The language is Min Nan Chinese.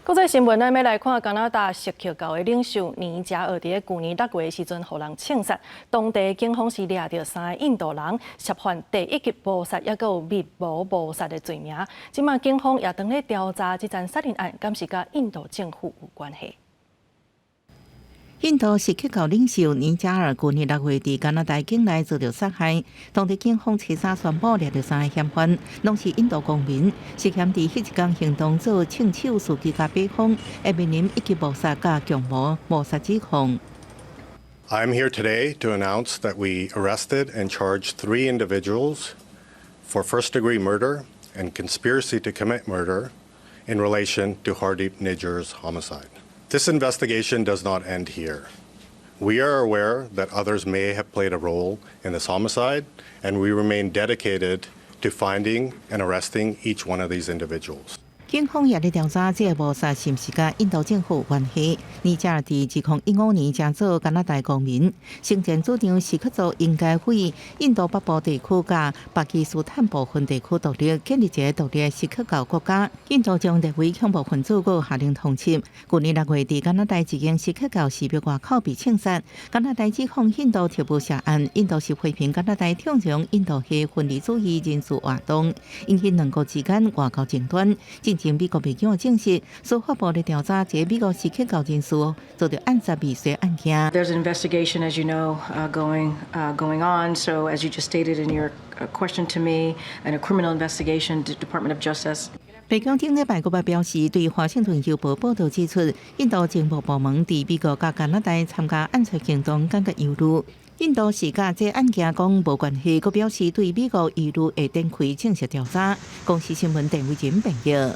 國際新聞，咱欲來看加拿大錫克教的領袖尼加爾佇咧舊年6月的時陣，予人槍殺。當地警方是掠著三个印度人涉犯第一級謀殺，抑閣有密謀謀殺的罪名。這馬警方也當咧調查這樁殺人案，敢是佮印度政府有關係。印度錫克教領袖尼加爾舊年6月佇加拿大境內遭著殺害，當地警方初三宣布掠著三个嫌犯，攏是印度公民，涉嫌佇彼一工行動做槍手司機佮白風，會面臨一級謀殺佮共謀謀殺指控。 I'm here today to announce that we arrested and charged three individuals for first-degree murder and conspiracy to commit murder in relation to Hardeep Nijjar's homicide. This investigation does not end here. We are aware that others may have played a role in this homicide, and we remain dedicated to finding and arresting each one of these individuals. 警方也咧調查這个謀殺是毋是佮印度政府有關係。尼加爾佇2015年成做加拿大公民，生前主張錫克族應該對印度北部地區佮巴基斯坦部分地區獨立，建立一个獨立的錫克教國家。印度將列為恐怖分子，閣下令通緝。舊年6月，佇加拿大一間錫克教寺廟外口被槍殺。加拿大指控印度特務涉案，印度是批評加拿大縱容印度系分離主義人士活動，引起兩國之間外交爭端。進前美國白宮證實，司法部咧調查這个美國錫克教人士遭著暗殺未遂案件。 There's an investigation, as you know, going on. So, as you just stated in your question to me, and a criminal investigation, the Department of Justice. 白宮頂禮拜閣表示，對華盛頓郵報報導指出，印度情報部門佇美國佮加拿大參加暗殺行動感覺憂慮。印度是佮這案件講無關係，閣表示對美國疑慮會展開正式調查。公視新聞鄧偉仁編譯。